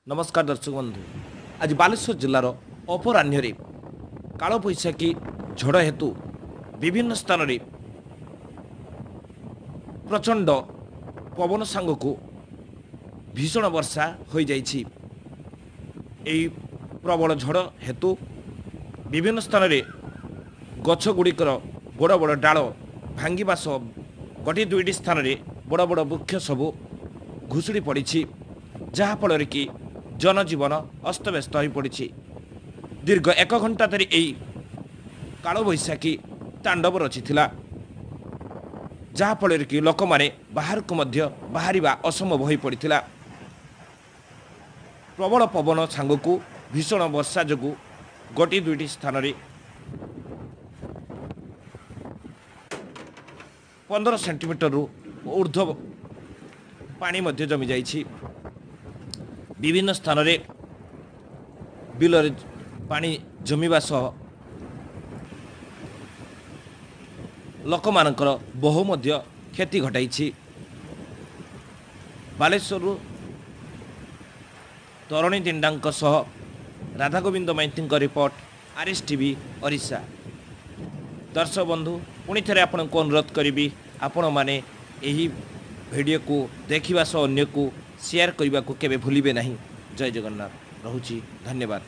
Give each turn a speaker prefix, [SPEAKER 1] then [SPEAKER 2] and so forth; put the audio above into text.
[SPEAKER 1] ନମସ୍କାର ଦର୍ଶକ ବନ୍ଧୁ, ଆଜି ବାଲେଶ୍ୱର ଜିଲ୍ଲାର ଅପରାହ୍ନରେ କାଳବୈଶାଖୀ ଝଡ଼ ହେତୁ ବିଭିନ୍ନ ସ୍ଥାନରେ ପ୍ରଚଣ୍ଡ ପବନ ସାଙ୍ଗକୁ ଭୀଷଣ ବର୍ଷା ହୋଇଯାଇଛି। ଏହି ପ୍ରବଳ ଝଡ଼ ହେତୁ ବିଭିନ୍ନ ସ୍ଥାନରେ ଗଛ ଗୁଡ଼ିକର ବଡ଼ ବଡ଼ ଡାଳ ଭାଙ୍ଗିବା ସହ ଗୋଟିଏ ଦୁଇଟି ସ୍ଥାନରେ ବଡ଼ ବଡ଼ ବୃକ୍ଷ ସବୁ ଘୁଷୁଡ଼ି ପଡ଼ିଛି, ଯାହାଫଳରେ କି ଜନଜୀବନ ଅସ୍ତବ୍ୟସ୍ତ ହୋଇପଡ଼ିଛି। ଦୀର୍ଘ ଏକ ଘଣ୍ଟା ଧରି ଏହି କାଳବୈଶାଖୀ ତାଣ୍ଡବ ରଚିଥିଲା, ଯାହାଫଳରେ କି ଲୋକମାନେ ବାହାରକୁ ମଧ୍ୟ ବାହାରିବା ଅସମ୍ଭବ ହୋଇପଡ଼ିଥିଲା। ପ୍ରବଳ ପବନ ସାଙ୍ଗକୁ ଭୀଷଣ ବର୍ଷା ଯୋଗୁଁ ଗୋଟିଏ ଦୁଇଟି ସ୍ଥାନରେ 15 ସେଣ୍ଟିମିଟରରୁ ଉର୍ଦ୍ଧ୍ୱ ପାଣି ମଧ୍ୟ ଜମିଯାଇଛି। ବିଭିନ୍ନ ସ୍ଥାନରେ ବିଲରେ ପାଣି ଜମିବା ସହ ଲୋକମାନଙ୍କର ବହୁ ମଧ୍ୟ କ୍ଷତି ଘଟାଇଛି। ବାଲେଶ୍ୱରରୁ ତରଣୀ ଦିଣ୍ଡାଙ୍କ ସହ ରାଧାଗୋବିନ୍ଦ ମାଇତିଙ୍କ ରିପୋର୍ଟ, ଆର୍ଏସ୍ ଟିଭି ଓଡ଼ିଶା। ଦର୍ଶକ ବନ୍ଧୁ, ପୁଣି ଥରେ ଆପଣଙ୍କୁ ଅନୁରୋଧ କରିବି, ଆପଣମାନେ ଏହି ଭିଡ଼ିଓକୁ ଦେଖିବା ସହ ଅନ୍ୟକୁ ସେୟାର କରିବାକୁ କେବେ ଭୁଲିବେ ନାହିଁ। ଜୟ ଜଗନ୍ନାଥ। ରହୁଛି, ଧନ୍ୟବାଦ।